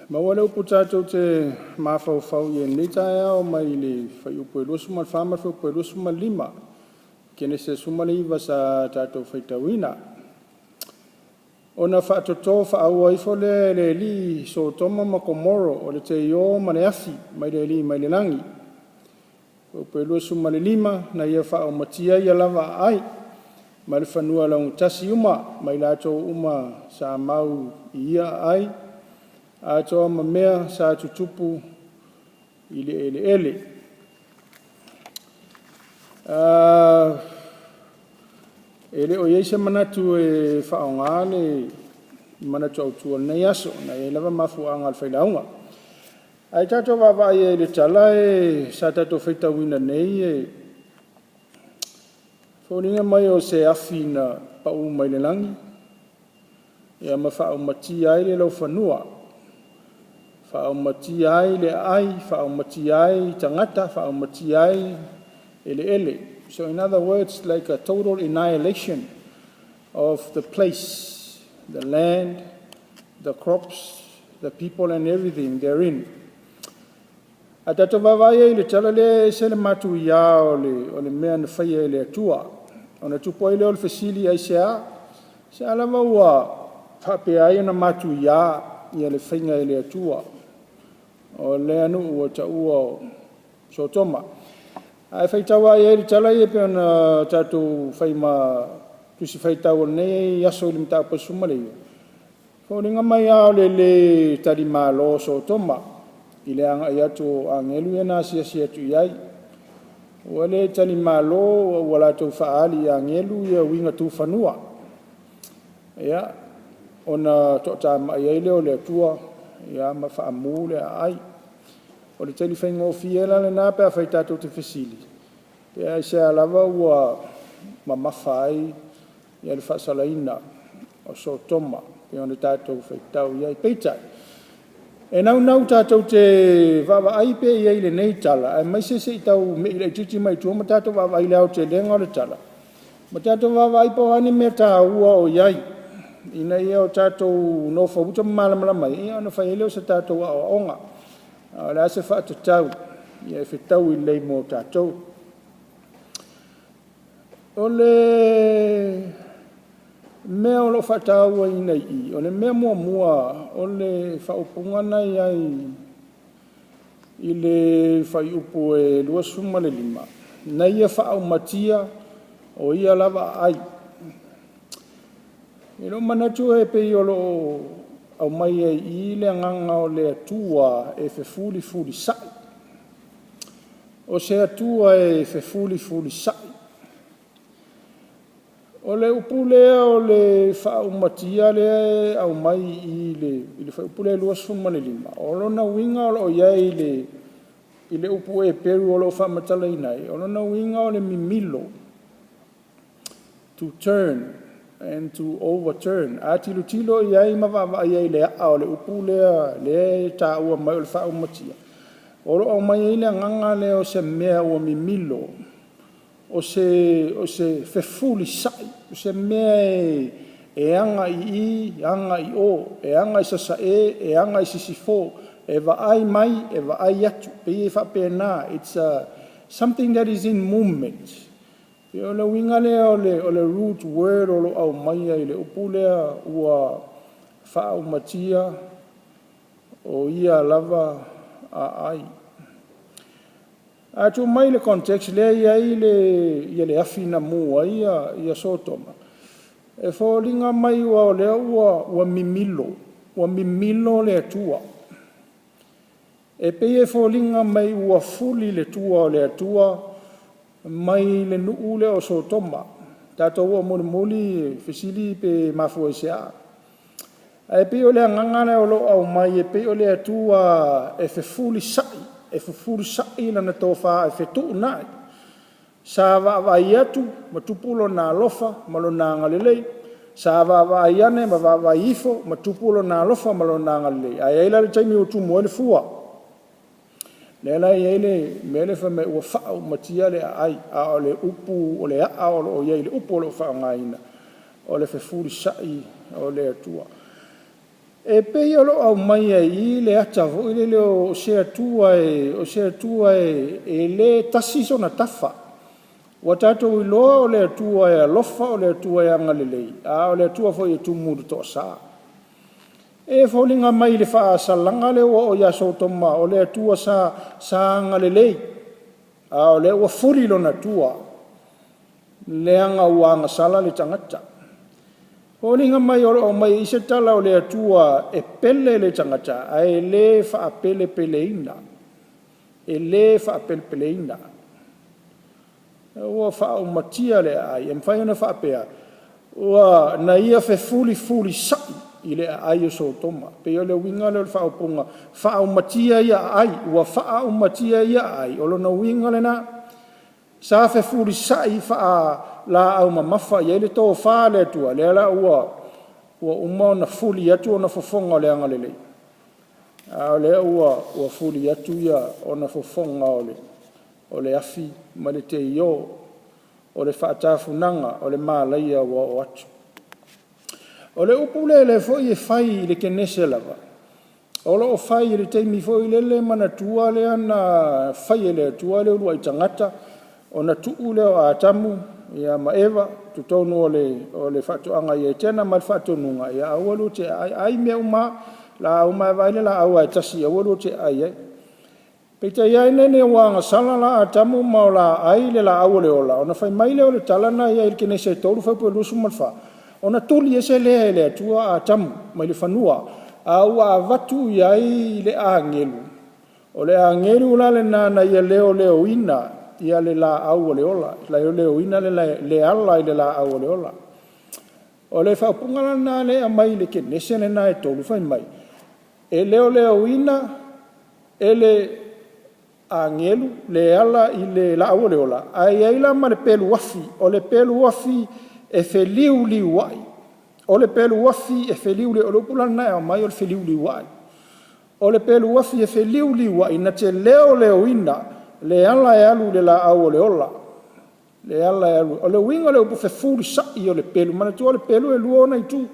Maua le upu tatou te mafaufau i ai i lenei taeao mai le fuaiupu e 24 ma le fuaiupu e 25, Kenese 19 sa tatou faitauina. Ona faatoto faaua ifo lea e le Alii Sotoma ma Komoro o le teio ma le afi mai le Alii mai le lagi. Fuaiupu e 25, na ia faaumatia ia lava aai ma le fanua laugatasia uma ma i latou uma sa mau i ia aai, atoa ma mea sa tutupu i le eleele. E le o i ai se manatu e faaaoga le manatu autu o lenei aso, na e i ai lava mafuaaga o le failauga. Ae tatou vaavaai i ai i le tala sa tatou faitauina nei, e foliga mai o se afi na pau mai le lagi ia ma faaumatia ai le laufanua, faaumatia ai le aai, faaumatia ai tagata, faaumatia ai eleele. So in other words, like a total annihilation of the place, the land, the crops, the people and everything therein. A tatou vaavaai ai i le tala lea, e ese le matuia o le mea na faia e le Atua. Ona tupu ai lea o le fesili, aisea? Se a lava ua faapea ai ona matuia ia le faiga e le Atua o lea nuu ua taua o Sotoma? Ae faitau lava i ai i le tala ia pei ona tatou fai ma tusi faitau o lenei aso i le mataupu e 19, foliga mai lava o le le talimalo o Sotoma i le agai atu o agelu ia na asiasi atu i ai. Ua le talimalo ua latou faaali i agelu ia uiga tufanua. Ia, ona toatamai ai lea o le Atua ia ma faamu le aai. O le tali faigofie la lena pe afai tatou te fesili, pe aisea lava ua mamafa ai le faasalaina o Sotoma pei ona tatou faitau i ai. Peitai, e naunau tatou te vaavaai pea i ai i lenei tala, aemaise se i tau mei laitiiti mai tua ma tatou vaavaai i le aotelega o le tala, ma tatou vaavaai po o a ni mea taua o i ai, ina ia o tatou nofouta ma malamalama ai, ona fai ai lea o se tatou aoaoga, a o le a se faatatau e fetaui lelei mo tatou. O le mea o lo o faatauaina i i, o le mea muamua o le faaupuga lena e i ai i le fuaiupu e 25, na ia faaumatia o ia lava aai. I lou manatu e pei o lo o aumai ai i i le agaga o le Atua e fefulifulisai. O se Atua e fefulifulisai. O le upu lea o le faaumatia lea e aumai i i le fuaiupu lea e 25, o lona uiga o lo o i ai i le upu Eperu o lo o faamatalaina ai, o lona uiga o le mimilo, to turn and to overturn. A tilotilo i ai ma vaavaai i ai i le aa o le upu lea, lea e taua mai o le faaumatia, o lo o aumai ai le agaga lea o se mea ua mimilo, o se fefulisai, o se mea e aga i i, aga i o, e aga i sasae, e aga i sisifo, e vaai mai, e vaai atu, e pei e faapena, it's a something that is in movement. O le uiga lea o le root word o lo o aumaia i le upu lea ua faaumatia o ia lava aai. A tuu mai i le context lea e i ai le afi na mu ai ia Sotoma, e foliga mai aua o lea ua mimilo, ua mimilo le Atua. E pei e foliga mai ua fuli le tua o le Atua mai le nuu lea o Sotoma. Tatou oo mulimuli fesili pe mafua i se a? Ae pei o le agaga lea o lo o aumai e pei o le Atua e fefulisai, e fefulisai lana tofa e fetuunai. Sa vaavaai atu ma tupu lona alofa ma lona agalelei, sa vaavaai ane ma vaavaai ifo ma tupu lona alofa ma lona agalelei, ae i ai la le taimi ua tumu ai le fua. Lea la e i ai le mea lea fai mai ua faaumatia le aai, a o le upu o le aa o lo o i ai i le upu o lo o faaaogaina, o le fefulisai o le Atua. E pei o lo o aumaia i i le ata foi lele o se Atua o se Atua e le tasi sona tafa. Ua tatou iloa o le Atua e alofa, o le Atua e agalelei, a o le Atua foi e tumu i le toasa. E foliga mai i le faasalaga lea ua oo ia Sotoma, o le Atua sa agalelei, a o lea ua fuli lona tua, leaga ua agasala le tagata. Foliga mai o lo o aumai i se tala o le Atua e pele le tagata, ae le faapelepeleina, e le faapelepeleina. Ua faaumatia le aai, e mafai ona faapea, ua na ia fefulifulisai i le aai o Sotoma. E pei o le uiga lea o le faaupuga faaumatia ia aai, ua faaumatia ia aai, o lona uiga lena. Sa fefulisai faalaau mamafa i ai le tofa a le Atua, lea la ua uma ona fuli atu ona fofoga o le agalelei, a o lea ua fuli atu ona fofoga o le afi ma le teio, o le faatafunaga o le malaia ua oo atu. O le upu lea lea foi e fai i le Kenese lava, o lo o fai i le taimi foi lele manatua lea na fai e le Atua le uluai tagata, ona tuu lea o Atamu ma Eva totonu o le faatoaga i Etena ma le faatonuga, ia aua lua te aai, ai mea uma lava, laau uma, ae vaai le laau lava e tasi aua lua te aai ai. Peitai ane ua agasala la Atamu ma o la ai le laau o le ola, ona fai mai lea o le tala lena i ai i le Kenese 3:24, ona tuli ese lea e le Atua Atamu mai le fanua, a ua avatu i ai le agelu, o le agelu la lena na ia leoleoina ia le laau o le ola, leoleoina le ala i le laau o le ola. O le faaupuga la lena lea e aumai i le Kenese lena e 3, fai mai, e leoleoina e le agelu le ala i le laau o le ola, ae i ai la ma le pelu afi, o le pelu afi e feliuliuai. O le pelu afi e feliuliuai, o le upu la lena e aumai o le feliuliuai. O le pelu afi e feliuliuai na te leoleoina le ala e alu i le laau o le ola. Le ala e alu, o le uiga o le upu fefulisai o le pelu, manatua o le pelu e lua ona itu. O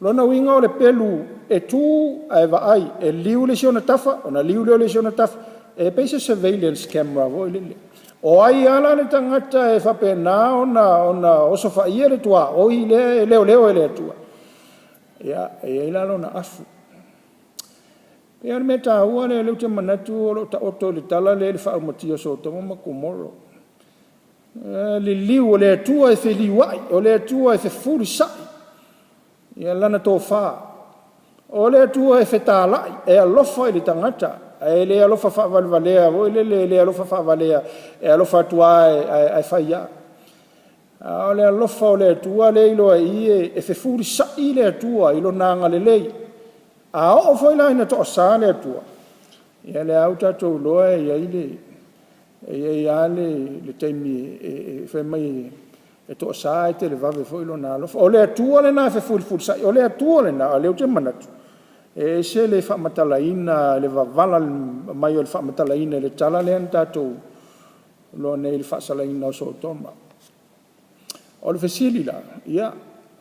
lona uiga o le pelu e tu ae vaai, e liu le isi ona tafa, ona liu lea o le isi ona tafa. E pei se surveillance camera foi lele. O ai lava la le tagata e faapena ona osofaia le tuaoi lea e leoleo e le Atua, ia, e i ai la lona afu. Ia o le mea taua lea ou te manatu o lo o taoto i le tala lea i le faaumatia o Sotoma ma Komoro. Liliu, o le Atua e feliuai, o le Atua e fefulisai ia lana tofa. O le Atua e fetalai, e alofa i le tagata, ae le alofa faavalevalea foi lele, e le alofa faavalea, e alofa atu lava ae fai lava. A o le alofa o le Atua lea e iloa i i e fefulisai le Atua i lona agalelei. A oo foi la ina toasa le Atua, ia lea lava ua tatou iloa e i ai lava le taimi e fai mai e toasa ae televave foi lona alofa. O le Atua lena e fefulifulisai, o le Atua lena, o lea ou te manatu, e ese le faamatalaina, le vavala mai o le faamatalaina i le tala lea na tatou iloa nei i le faasalaina o Sotoma. O le fesili la, ia,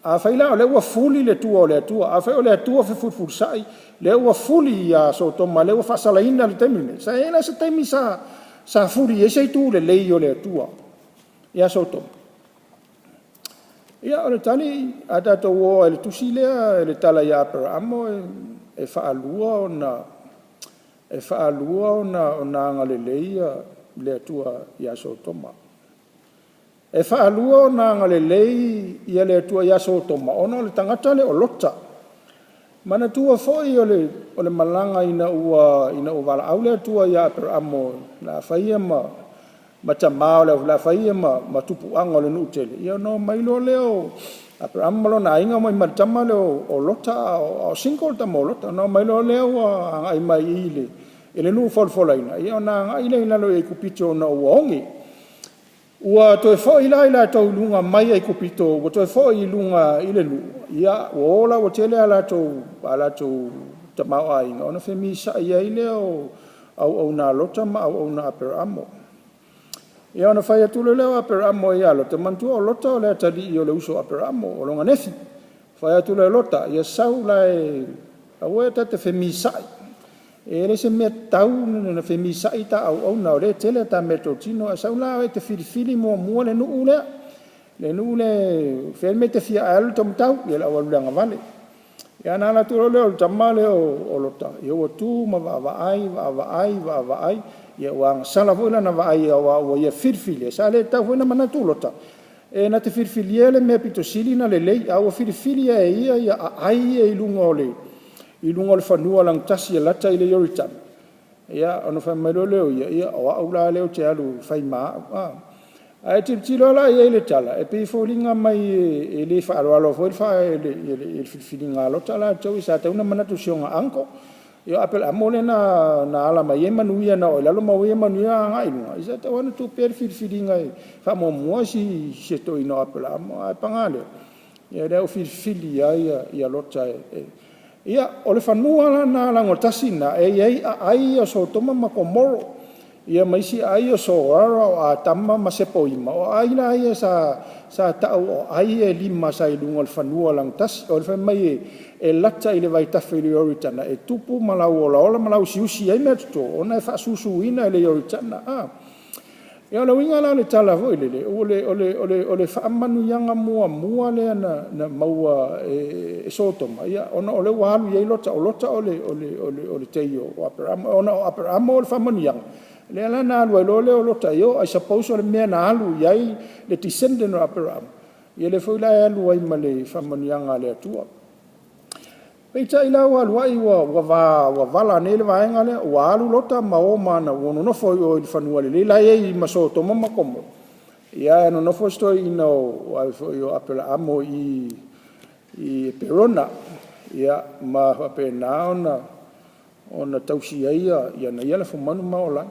afai la o lea ua fuli le tua o le Atua, afai o le Atua fefulifulisai, lea ua fuli ia Sotoma, lea ua faasalaina i le taimi lenei, sa i ai la se taimi sa fuli ai se itu lelei o le Atua ia Sotoma? Ia, o le tali, a tatou o lava i le tusi lea i le tala ia Aperaamo, e faalua ona agalelei le Atua ia Sotoma. E faalua ona agalelei le Atua ia Sotoma ona o le tagata lea o Lota. Manatua foi o le malaga ina ua valaau le Atua ia Aperaamo o le a fai ia ma tama o le a fai ia ma tupuaga o le nuu tele, ia ona omai loa lea o Aperaamo ma lona aiga omai ma le tama lea o Lota, a o single le tama o Lota. Ona omai loa lea ua agai mai i i le nuu folafolaina, ia ona agai lea i lalo i Aikupito ona ua oge. Ua toe foi la i latou i luga mai Aikupito, ua toe foi i luga i le nuu, ia ua o la ua tele a latou tamaoaiga, ona femisai ai lea o auauna a Lota ma auauna a Aperaamo. Ia ona fai atu loa lea o Aperaamo ia Lota, manatua o Lota o le atalii o le uso a Aperaamo, o lona nefi. Fai atu loa e Lota, ia sau la e Aua ta te femisa'i, e le o se mea tatau ona femisa'i ta auauna, o lea e tele a ta meatotino, ae sau la oe e te filifili muamua le nuu lea. Le nuu lea, fea le mea e te fia alu ai le tau matau, ia o le a ou alu i le agavale. Ia ona alu atu loa lea o le tama lea o Lota, ia ua tu ma vaavaai, vaavaai, vaavaai, ia ua agasala foi lana vaai aua ua ia filifilia, sa le tatau foi ona manatu Lota e na te filifilia le mea pito sili ona lelei, a ua filifili lava e ia ia aai ia i luga o le fanua lanutasi e lata i le Ioritana. Ia ona fai mai loa lea o ia, ia o au la lea ou te alu e fai ma au, a. Ae tilotilo la i ai i le tala, e pei e foliga mai e le faaaloalo foi le filifiliga a Lota latou, sa tatau ona manatu i si ona uncle, ia o Aperaamo lea na ala mai ai manuia na oo i lalo ma manuia agai i luga, ia sa tatau lava ona tuu pea le filifiliga e faamuamua si toeaina o Aperaamo. Ae paga lea, ia o lea ua filifili lava Lota e… Ia, o le fanua la lena lagatasi lena e i ai aai ia o Sotoma ma Komoro, ia ma isi aai o Soara o Atama ma Sepoima, o aai la ia sa tau o aai ia e lima sa i luga o le fanua lanutasi. O le fai mai e lata i le vaitafe o le Ioritana e tupu ma lauolaola ma lauusiusi ai meatoto ona e faasusuina e le Ioritana. Ia o le uiga la o le tala foi lele, o le faamanuiaga muamua lea na maua e Sotoma, ona o lea ua alu i ai Lota, o Lota o le tei o Aperamo. Ona o Aperamo o le faamanuiaga, lea la na alu ai loa lea o Lota i o. I suppose o le mea na alu i ai le descendant o Aperamo, ia lea foi la e alu ai ma le faamanuiaga a le Atua. Peitai la ua alu ai ua vala nei le vaega lea, ua alu Lota ma o ma ana, ua nonofo i o i le fanua lelei la e i ai ma Sotoma ma Komoro, ae nonofo si toeaina o Aperaamo i Eperona, ma faapena ona tausi ai nai ia lafumanu ma ola ai.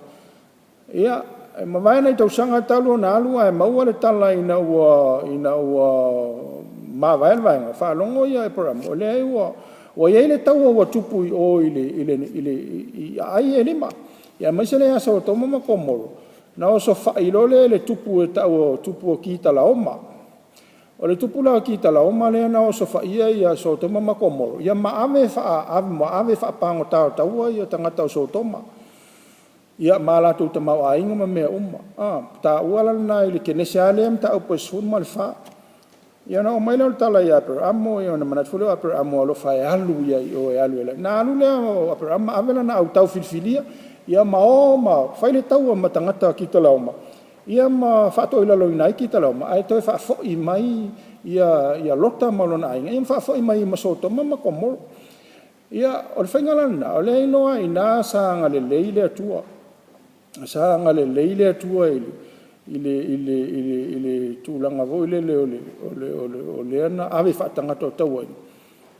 Ia, e mavae nai tausaga talu ona alu ae maua le tala ina ua mavae le vaega, faalogo Aperamo, leai ua i ai le taua ua tupu i o i aai ia e lima, aemaise lea ia Sotoma ma Komoro, na osofai loa lea e le tupu e tau o le tupu o Kitalaoma. O le tupu la o Kitalaoma lea na osofaia Sotoma ma Komoro, ia ma ave faapagota o taua tagata o Sotoma, ia ma latou tamaoaiga ma mea uma. O le taua la lena i le Kenese lava lea mataupu e 14. Ia ona oo mai lea o le tala ia Aperamo, ona manatu foi lea o Aperamo alofa e alu ai i o e alu e laina. Ona alu lea o Aperamo ma ave lana autao filifilia, ia ma o ma fai le taua ma tagata Kitalaoma, ia ma faatoilaloina ai Kitalaoma, ae toe faafoi mai Lota ma lona aiga, ia ma faafoi mai ai ma Sotoma ma Komoro. Ia, o le faiga la lena, o lea e iloa ai i ina sa agalelei le Atua. Sa agalelei le Atua i le tulaga foi lele o lea na ave faatagata o taua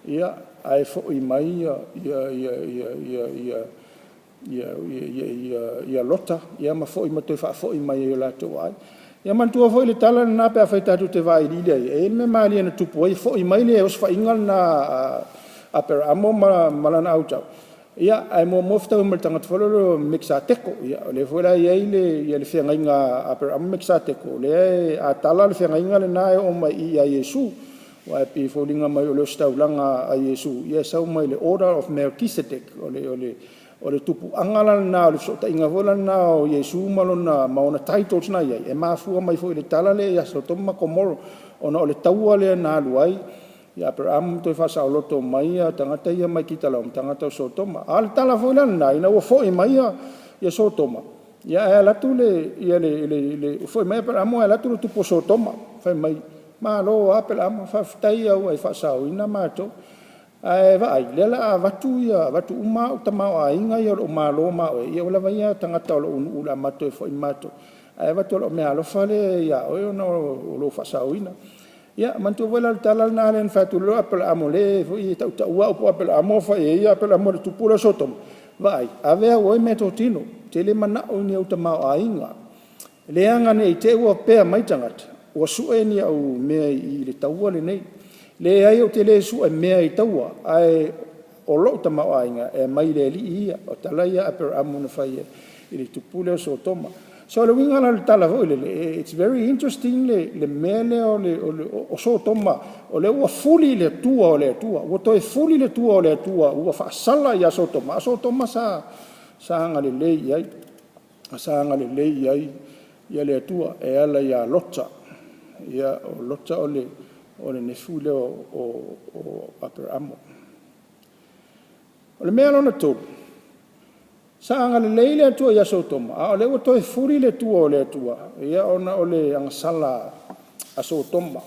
ia, ae foi mai Lota ma foi ma toe faafoi mai ai i o latou aiga. Ia manatua foi le tala lena pe afai tatou te vailiili i ai, e i ai le mea malie na tupu ai, foi mai le osofaiga lena a Aperamo ma lana autao, ae muamua fetaui ma le tagata foi lele o Mekisateko. Ia o lea foi la e i ai le feagaiga a Aperamo ma Mekisateko, o lea a tala le feagaiga lena e oo mai i ia Iesu. Aua e pei e foliga mai o le ositaulaga a Iesu, ia e sau mai le order of Melkisedek. O le tupuaga la lena o le fesootaiga foi lena o Iesu ma ona titles na e i ai, e mafua mai foi i le tala lea ia Sotoma ma Komoro, ona o le taua lea na alu ai Aperamo ma toe faasaoloto mai tagata ia mai Kitalaoma, tagata o Sotoma. A o le tala foi la lena ina ua foi mai Sotoma, ae alu atu foi mai Aperamo ae alu atu le tupu o Sotoma fai mai, “Malo lava Aperamo, faafetai lava ua e faasaoina matou. Ae vaai, o lea o le a avatu uma au tamaoaiga ia o lou malo ma oe, ia ua lava ia tagata o lou nuu o le a matou o e foi ma matou, ae avatu o lau meaalofa lea ia oe ona o lou faasaoina.” Ia manatua foi la le tala lena na fai atu loa Aperamo lea foi e tautaua au po o Aperamo fai i ai Aperamo i le tupu lea o Sotoma, “Vaai, ave au oe meatotino, ou te le manao i ni ou tamaoaiga, leaga ne i te i ua pea mai tagata ua sue ni au mea i le taua lenei. Leai, ou te le sue mea i taua, ae o lou tamaoaiga e aumai i le Alii ia.” O tala ia a Aperamo na fai i le tupu lea o Sotoma. So o le uiga la o le tala foi lele, it's very interesting le mea lea o Sotoma, o lea ua fuli le tua o le Atua, ua toe fuli le tua o le Atua ua faasala ia Sotoma, a o Sotoma sa agalelei i ai, sa agalelei i ai le Atua e ala ia Lota. Ia, o Lota o le nefu lea o Aperaamo. O le mea lona tolu, sa agalelei le Atua ia Sotoma, a o lea ua toe fuli le tua o le Atua, ia ona o le agasala a Sotoma,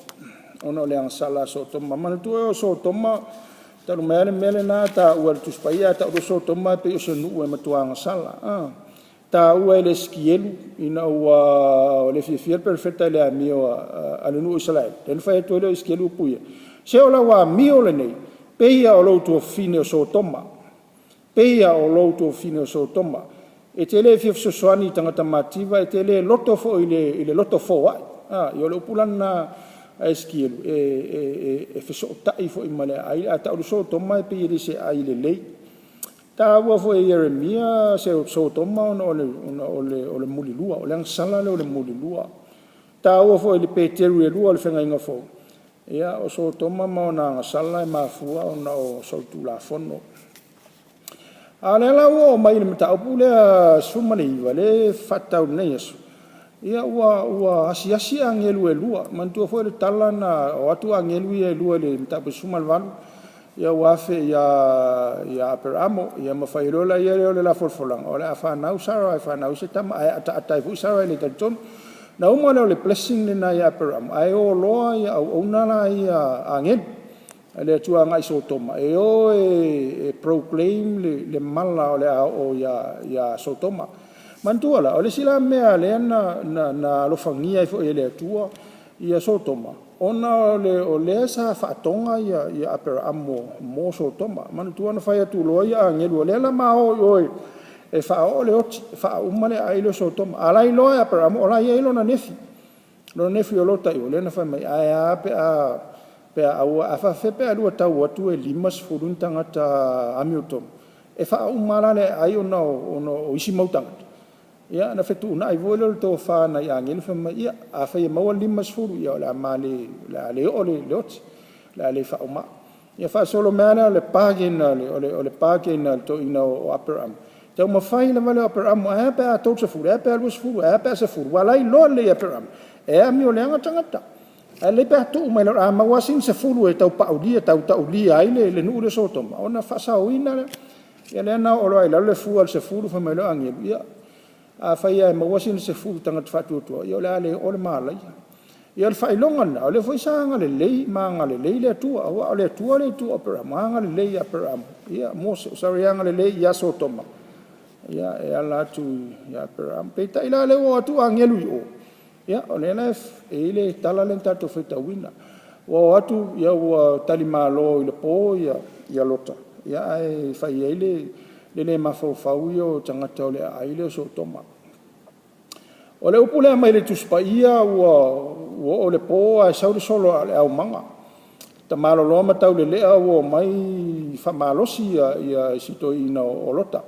ona o le agasala a Sotoma. Manatua o Sotoma, talu mai lava le mea lena e taua e le Tusi Paia, a tau loa Sotoma e pei o se nuu e matua agasala. E taua e le Esikielu ina ua le fiafia le perofeta i le amio a le nuu o Isaraelu, lea na fai atu ai le Esikielu upu ia, “Se o lau amio lenei, pei lava o lou tuafafine o Sotoma, pei lava o lou tuafafine o Sotoma. E te le fia fesoasoani i tagata matitiva, e te le loto foi i le loto foai.” Ia o le upu la lena a Esikielu e fesootai foi ma le aai. A tau loa Sotoma e pei e le o se aai lelei. E taua foi e Ieremia Sotoma ona o le mulilua, o le agasala lea o le mulilua. E taua foi i le Peteru 2 i le Feagaiga Fou, ia o Sotoma ma ona agasala e mafua ona o solitulafono. A o lea la ua oo mai i le mataupu lea 19 lea e faatatau i lenei aso, ia ua asiasi agelu e lua. Manatua foi le tala na o atu agelu ia e lua i le mataupu 18, ia ua afe ia Aperaamo, ia ma fai loa lea o le la folafolaga, o le a fanau Sarah e fanau ai se tama, ae ataata ai foi Sarah e le talitonu. Na uma lea o le blessing lena ia Aperaamo, ae o loa auauna la ia a agelu a le Atua agai i Sotoma e o e proclaim le mala o le a oo ia Sotoma. Manatua la, o le isi la mea lea na alofagia ai foi e le Atua Sotoma, ona o lea sa faatoga Aperaamo mo Sotoma. Manatua na fai atu loa agelu, o lea o le a ma o i o e faaoo le oti, e faauma le aai lea o Sotoma. A o la e iloa e Aperaamo o la e i ai lona nefi o Lota i o, lea na fai mai, ae a pe a aua, a faapefea pe a lua tau atu e 50 ni tagata amiotonu, e faauma lava la le aai ona o isi mau tagata? Ia ona fetuunai foi lea o le tofa a nai agelu fai mai, ia, afai e maua le 50, ia o le a le oo le oti, o le a le faaumaina. Ia faasolo mai lava lea o le bargain a le toeaina o Aperaamo, taumafai lava le Aperaamo, ae a pe a 30, ae a pe a 20, ae a pe a 10, aua o la e iloa lelei e Aperaamo, e amioleaga tagata. Ae lelei pe a tuu mai loa, a maua lava sina 10 e tau paulia, e tau taulia ai le nuu lea o Sotoma, ona faasaoina lea. Ia lea na oo loa i lalo le fua a le 10, fai mai loa agelu, ia, afai lava e maua sina 10 tagata faatuatua, ia o le a le oo le malaia. Ia o le faailoga lena, o lea foi sa agalelei ma agalelei le Atua, aua o le Atua lea i tua o Aperaamo, agalelei ia Aperaamo, ia Mose, sorry, agalelei ia Sotoma, ia e ala atu ia Aperaamo. Peitai la o lea ua o atu agelu i o, ia o lea la e i ai le tala lea na tatou faitauina. Ua o atu ua talimalo i le po Lota, ae fai ai le le mafaufau ia o tagata o le aai lea o Sotoma. O le upu lea aumai le Tusi Paia ua oo i le po ae sau le solo a o le aumaga, tamaloloa ma taulelea ua omai faamalosi si toeaina o Lota.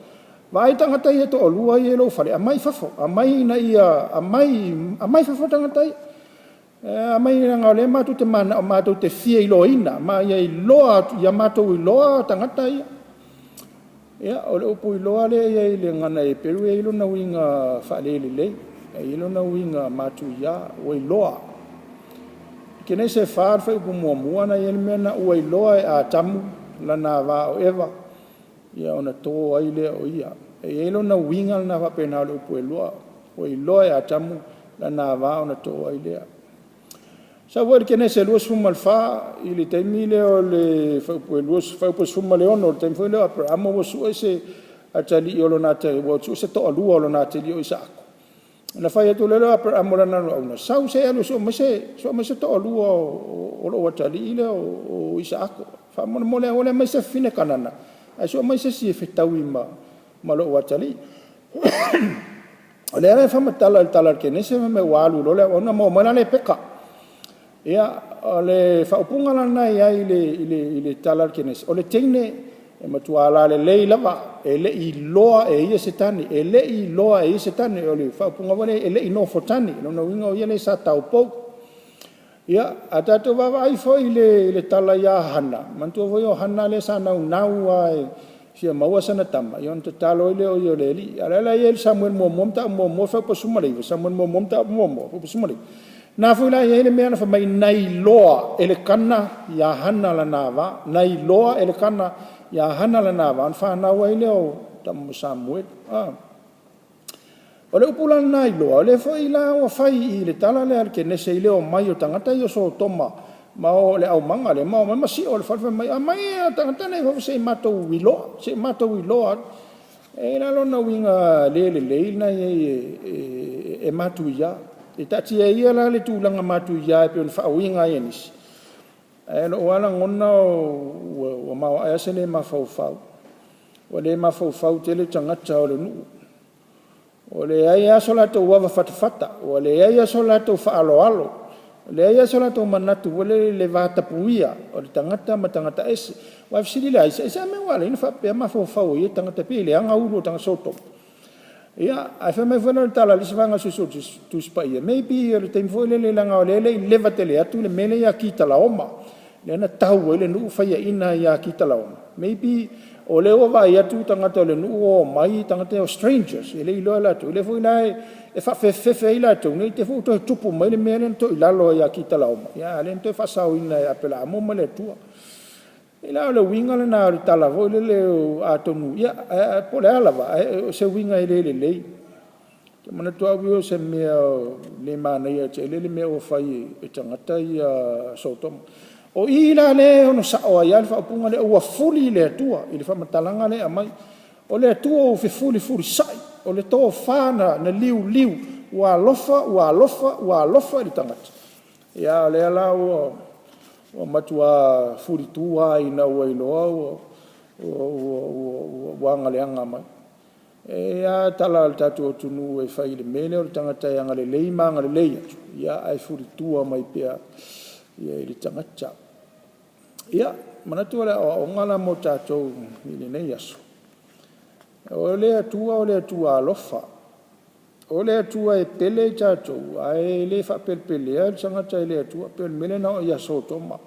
Vaai tagata ia e toalua ia e i lou fale, aumai i fafo, aumai ina ia, aumai i fafo tagata ia. Aumai leaga o lea matou te mananao matou te fia iloaina, ma ia iloa atu, ia matou iloa tagata ia. Ia, o le upu iloa lea e i ai i le gagana Heperu e i ai lona uiga faale-lelei, e i ai lona uiga matuia, ua iloa. Kenese 4 le fuaiupu 1 na i ai le mea lena, ua iloa e Atamu lana va o Eva, ia ona to ai lea o ia. E i ai lona uiga lena faapena o le upu iloa, ua iloa e Atamu lana ava ona to ai lea. Sau foi le Kenese 24 i le taimi lea o le fuaiupu 16, o le taimi foi lea o Aperamo ua sue se atalii o lona atalii, ua sue se toalua o lona atalii o Isaako, ona fai atu loa lea o Aperamo i lana auauna, sau se i alu e sue mai se toalua o lou atalii lea o Isaako. Faamolemole aua le aumaia se afafine Kanana, ae sue mai se isi e fetaui ma lou atalii. O lea la e faamatala i le tala a le Kenese fai mai ua alu loa le auauna maua mai la Lepeka. Ia, o le faaupuga la lena e i ai i le tala a le Kenese, o le teine E matua alalelei lava, e le i iloa e ia se tane, e le i iloa e ia se tane. O le faaupuga foi lea, e le i nofo tane. O lona uiga o ia lea sa taupou. Ia, a tatou vaavaai foi i le tala ia Hana, manatua foi o Hana lea sa naunau lava e fia maua sana tama, ia ona tatalo ai lea o ia i le Alii. A o lea la e i ai le Samuele muamua mataupu muamua fuaiupu 19, Samuele muamua mataupu muamua fuaiupu 19, na foi la e i ai le mea na fai mai na iloa e Elekana ia Hana lana va, na iloa e Elekana ia Hana lana va ona fanau ai lea o tama o Samuele. O le upu la lena iloa, o lea foi la ua fai i le tala lea a le Kenese i le omai o tagata ia o Sotoma ma o le aumaga lea, ma omai ma sio le fale fai mai, aumai tagata nei i fafo se i matou iloa, se i matou iloa atu. E i ai la lona uiga le lelei lena e i ai e matuia. E taatia ia la le tulaga matuia e pei ona faauiga ai e nisi, ae o lou lava lagona ua maoae lava se le mafaufau. Ua le mafaufau tele tagata o le nuu, ua leai lava so latou avafatafata, ua leai lava so latou faaaloalo, ua leai lava so latou manatu foi lele i le vatapuia o le tagata ma tagata ese. Aua e fesili le aiga, aisea mea ua ala ai ona faapea mafaufau o ia tagata, pei e leaga ulu o tagata Sotoma. Ia, ae fai mai foi lea o le tala a le isi vaega o le Suesuega o le Tusi Paia, maybe o le taimi foi lele leaga o lea e le i leva tele atu le mea lea ia Kitalaoma, lea na tau ai le nuu faiaina ai ia Kitalaoma, maybe o lea ua vaai atu tagata o le nuu ua omai tagata ia o strangers e le i iloa e latou, lea foi la e faafefefe ai latou ne i te i foi ua toe tupu mai le mea lea na toilalo ai ia Kitalaoma, a o lea na toe faasaoina e Aperaamo ma le Atua. E pei la o le uiga lena o le tala foi lele, atonu, ia po o le a lava, ae o se uiga e le lelei. Ou te manatu au ia o se mea e le manaia tele le mea ua fai e tagata ia Sotoma. O i la lea e ono sao ai lava le faaupuga lea, ua fuli le Atua i le faamatalaga lea e aumai. O le Atua ua fefulifulisai, o le tofa na liuliu, ua alofa, ua alofa, ua alofa i le tagata, a o lea la ua matua fulitu lava ina ua iloa ua agaleaga mai. E i ai lava tala a le tatou atunuu e fai i le mea lea o le tagata e agalelei ma agalelei atu, ae fulitua mai pea i le tagata. Ia, manatu o le aoaoga lena mo tatou i lenei aso. O le Atua o le Atua alofa. O le Atua e pele i tatou, ae le faapelepelea le tagata e le Atua, pei o le mea lea na oo ia Sotoma.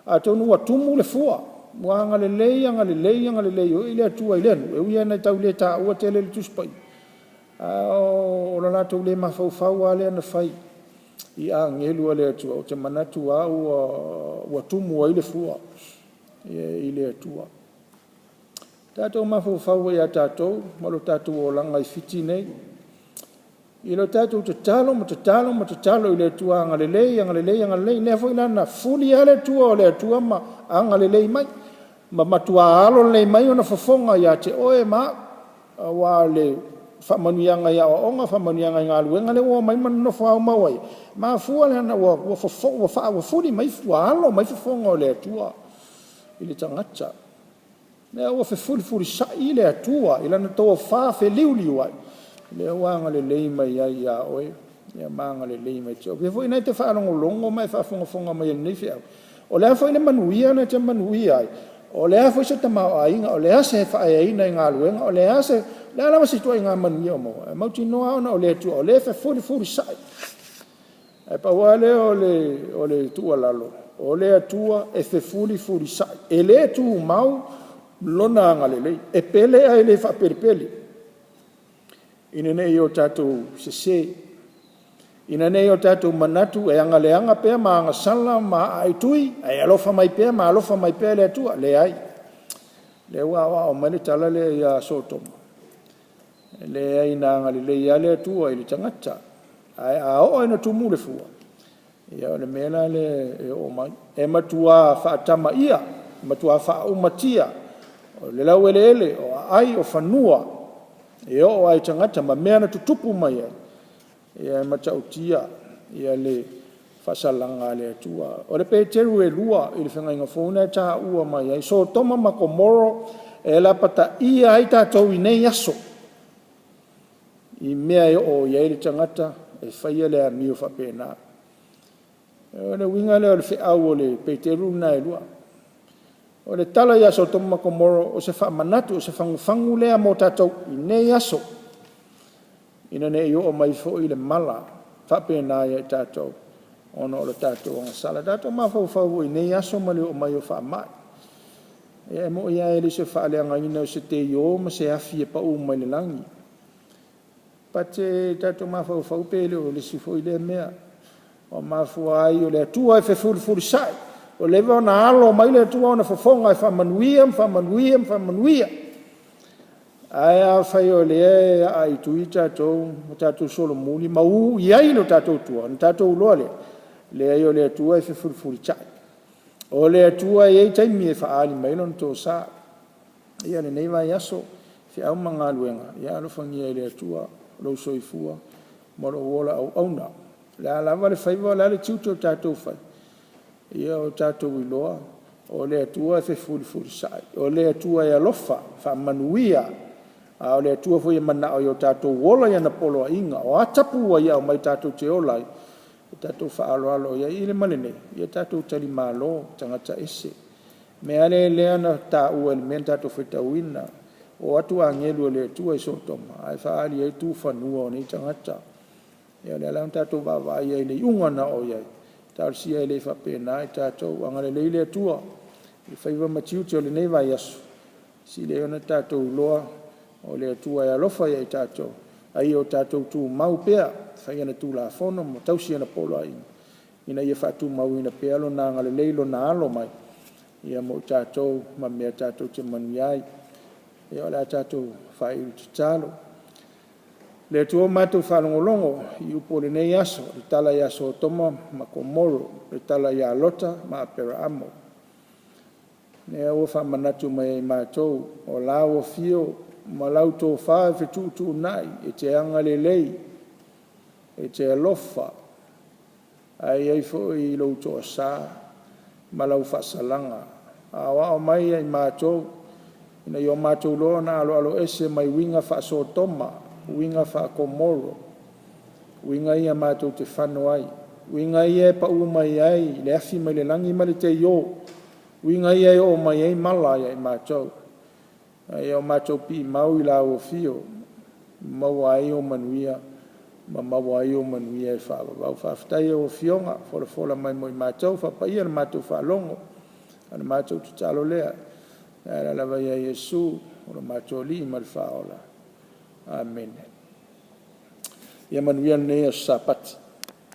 Atonu ua tumu le fua, ua agalelei, agalelei, agalelei foi le Atua i lea nuu, e ui lava ina tau le taua tele i le Tusi Paia, a o le latou le mafaufau lava lea na fai i agelu a le Atua, ou te manatu lava ua tumu ai le fua i le Atua. Tatou mafaufau ai ia tatou ma lo tatou olaga i Fiti nei, i lo tatou tatalo ma tatalo ma tatalo i le Atua agalelei, agalelei, agalelei. Lea foi la na fuli lava le tua o le Atua ma agalelei mai, ma matua alo lelei mai ona fofoga ia te oe ma au, aua o le faamanuiaga i aoaoga, faamanuiaga i galuega lea ua omai ma nonofo aumau ai, mafua leaga ua fuli mai, ua alo mai fofoga o le Atua i le tagata. Lea ua fefulifulisai le Atua i lana tofa feliuliuai, lea ua agalelei mai ai ia oe ma agalelei mai ia te au. O fea foi lena e te faalogologo ma e faafogafoga mai ai i lenei feau, o le a foi le manuia lea e te manuia ai, o le a foi se tamaoaiga, o le a se faaeaina i galuega, o le a lava se ituaiga manuia o maua, e mautinoa lava ona o le Atua o lea e fefulifulisai. Ae pau lava lea o le tuualalo, o le Atua e fefulifulisai, e le tumau lona agalelei, e pele ae le faapelepele, ina ne i o tatou sese, ina ne i o tatou manatu e agaleaga pea ma agasala ma aaitui, ae alofa mai pea ma alofa mai pea le Atua. Leai, o lea ua aoao mai le tala lea ia Sotoma, e leai na agalelei lava le Atua i le tagata, ae a oo ina tumu le fua, ia o le mea la lea e oo mai. E matua faatamaia, matua faaumatia o le laueleele, o aai, o fanua, e oo lava i tagata ma mea na tutupu mai ai, ia e matautia le faasalaga a le Atua. O le Peteru e 2 i le Feagaiga Fou lena e taua mai ai Sotoma ma Komoro e lapataia ai tatou i nei aso i mea e oo i ai le tagata e faia le amio faapena. O le uiga lea o le feau o le Peteru lena e 2. O le tala ia Sotoma ma Komoro, o se faamanatu, o se fagufagu lea mo tatou i nei aso, ina ne i oo mai foi le mala faapena ia i tatou ona o le tatou agasala. Tatou mafaufau foi i nei aso ma le oo mai o faamai. Ia e moni lava e le o se faaleagaina o se teio ma se afi e pau mai le lagi, but tatou mafaufau pe le o le isi foi lea mea ua mafua ai o le Atua e fefulifulisai, ua leva ona alo mai le Atua ona fofoga e faamanuia ma faamanuia ma faamanuia. Ae afai o lea e aa i tui tatou ma tatou solomuli ma uu i ai lo tatou tua, ona tatou iloa lea, leai o le Atua e fefulifulitai. O le Atua e i ai taimi e faaali mai ai Lona tosa. Ia lenei vaiaso, feau ma galuega, ia alofagia e le Atua lou soifua ma lou ola auauna. O le a lava le faiva o le a le tiute o tatou fai, ia o tatou iloa o le Atua e fefulifulisai, o le Atua e alofa, faamanuia, a o le Atua foi e manao ia tatou ola i ana poloaiga. O a tapu ua Ia aumai tatou te ola ai, ia tatou faaaloalo i ai, i le ma lenei, ia tatou talimalo, tagata ese. O le mea lava lea na taua i le mea na tatou faitauina, o atu agelu o le Atua i Sotoma ae faaali i ai tufanua o nei tagata. Ia o lea la na tatou vaavaai ai i le iuga na oo i ai, talosia e le faapena i tatou, agalelei le Atua i faiva ma tiute o lenei vaiaso, sili ai ona tatou iloa o le Atua e alofa ia i tatou, a ia o tatou tumau pea e fai ana Tulafono ma tausi ana poloaiga ina ia faatumauina pea Lona agalelei i Lona alo mai mo i tatou ma mea tatou te manuia ai. Ia o le a tatou faaiu i le tatalo. Le Atua ua matou faalogologo i upu o lenei aso, le tala ia Sotoma ma Komoro, le tala ia Lota ma Aperaamo. Lea ua faamanatu mai e i matou, o lau afio ma lau tofa e fetuutuunai, e te agalelei, e te alofa, ae i ai foi lou toasa ma lau faasalaga. Aoao mai ia i matou, ina ia o matou iloa ona aloaloese mai uiga faa-Sotoma, uiga faa-Komoro, uiga ia matou te fano ai, uiga ia e pau mai ai le afi mai le lagi ma le teio, uiga ia e oo mai ai mala ia i matou, a ia o matou piimau i lau afio e maua ai ou manuia ma maua ai ou manuia e faavavau. Faafetai i lau Afioga folafola mai mo i matou, faapaia la matou faalogo. O le matou tatalo lea e ala lava ia Iesu o lo matou Alii ma le Faaola. Amene. Ia manuia lenei aso Sapati.